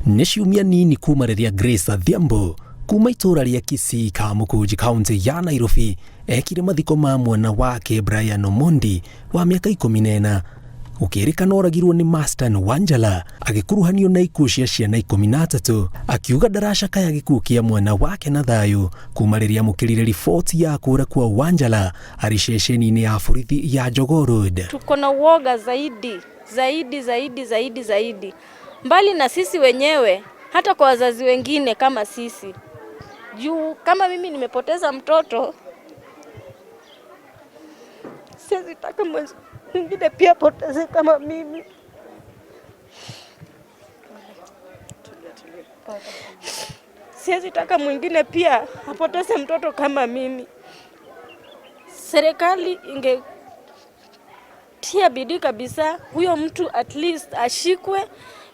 Nĩ ciumia nini kuma rĩrĩa Grace Adhiambo kuma itũũra rĩa Kisii Kamukunji kaunti ya Nairobi ekire mathiko ma mwana wake Brian Omondi wa mĩaka 14 gũkĩrĩkana oragirwo nĩ Mastan Wanjala agĩkuruhanio na ikuũ cia ciana 13 akiuga ndaracakaya gĩkuũ kĩa mwana wake na thayũ kuma rĩrĩa amũkĩrire riboti ya kũra kwa Wanjala arĩ ceceni-inĩ ya borithi ya Jogoo Road. Tuko na uoga zaidi zaidi zaidi zaidi zaidi, mbali na sisi wenyewe, hata kwa wazazi wengine kama sisi. Juu kama mimi nimepoteza mtoto, siwezi taka mwingine pia apoteze kama mimi. Siwezi taka mwingine pia apoteze mtoto kama mimi. Serikali ingetia bidii kabisa, huyo mtu at least ashikwe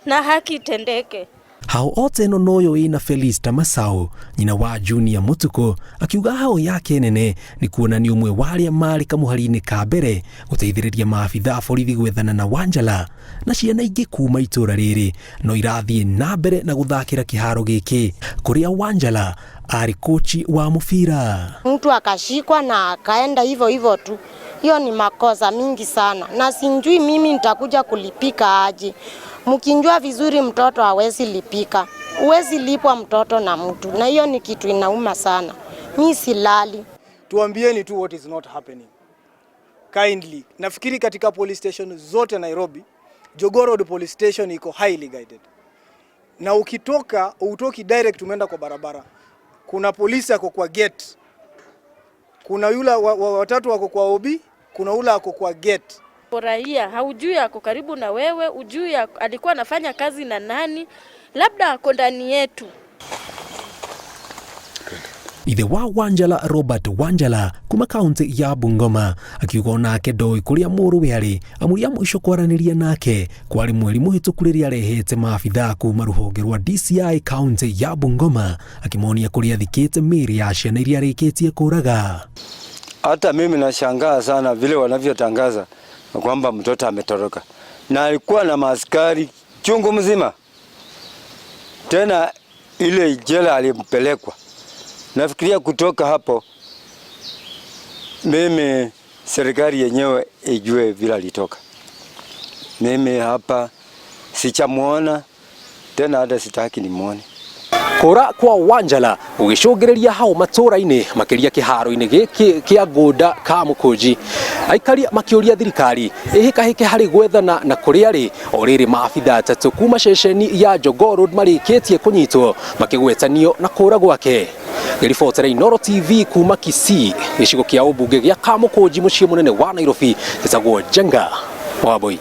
na haki itendeke. Hao ote ĩno noyo ĩna Felista Masau nyina wa Junior Mutuku akiuga hao yake nene nĩ kuonania ũmwe wa arĩa marĩ kamũhari-inĩ ka mbere gũteithĩrĩria maabitha a borithi gwethana na Wanjala na ciana ingĩ kuma itũra rĩrĩ no irathiĩ na mbere na gũthakĩra kĩharo gĩkĩ kũrĩa Wanjala arĩ kochi wa mũbira. Mtu akashikwa na akaenda hivyo hivyo tu. Hiyo ni makosa mingi sana, na sijui mimi nitakuja kulipika aje. Mkinjua vizuri, mtoto hawezi lipika, huwezi lipwa mtoto na mtu, na hiyo ni kitu inauma sana. Mi silali. Tuambieni tu what is not happening kindly. Nafikiri katika police station zote Nairobi, Jogoo Road police station iko highly guided, na ukitoka utoki direct umeenda kwa barabara, kuna polisi ako kwa gate, kuna yule watatu wako kwa OB, kuna ule ako kwa gate. Raia haujui ako karibu na wewe, ujui alikuwa anafanya kazi na nani, labda ako ndani yetu. Ithe wa Wanjala Robert Wanjala kuma kaunti ya Bungoma akiuga onake ndoĩ kũrĩa mũrũwe arĩ amu rĩa mũico kwaranĩria nake kwarĩ mweri mũhĩtũku rĩrĩa arehete maabithaa kuma rũhonge rwa DCI kaunti ya Bungoma akĩmonia kũrĩa athikĩte mĩĩrĩ ya ciana iria arĩkĩtie kũraga. Hata mimi nashangaa sana vile wanavyotangaza kwamba mtoto ametoroka, na alikuwa na maaskari chungu mzima, tena ile jela alimpelekwa. Nafikiria kutoka hapo, mimi serikali yenyewe ijue vile alitoka. Mimi hapa sichamuona tena, hata sitaki nimuone. Kũra kwa Wanjala gũgĩcũngĩrĩria hau matũra-inĩ makĩria kĩharo-inĩ gĩkĩ kĩa Ngũnda Kamũkũnji aikari makĩũria thirikari ĩhĩkahĩke harĩ gwethana na kũrĩa rĩ o rĩrĩ maabitha atatũ kuma ceceni ya Jogoo Road marĩkĩtie kũnyitwo makĩgwetanio na kũra gwake. Ngĩribotera Inooro TV kuma Kisii gĩcigo kĩa ũmbunge gĩa Kamũkũnji mũciĩ mũnene wa Nairobi gĩtagwo Njenga Wambui.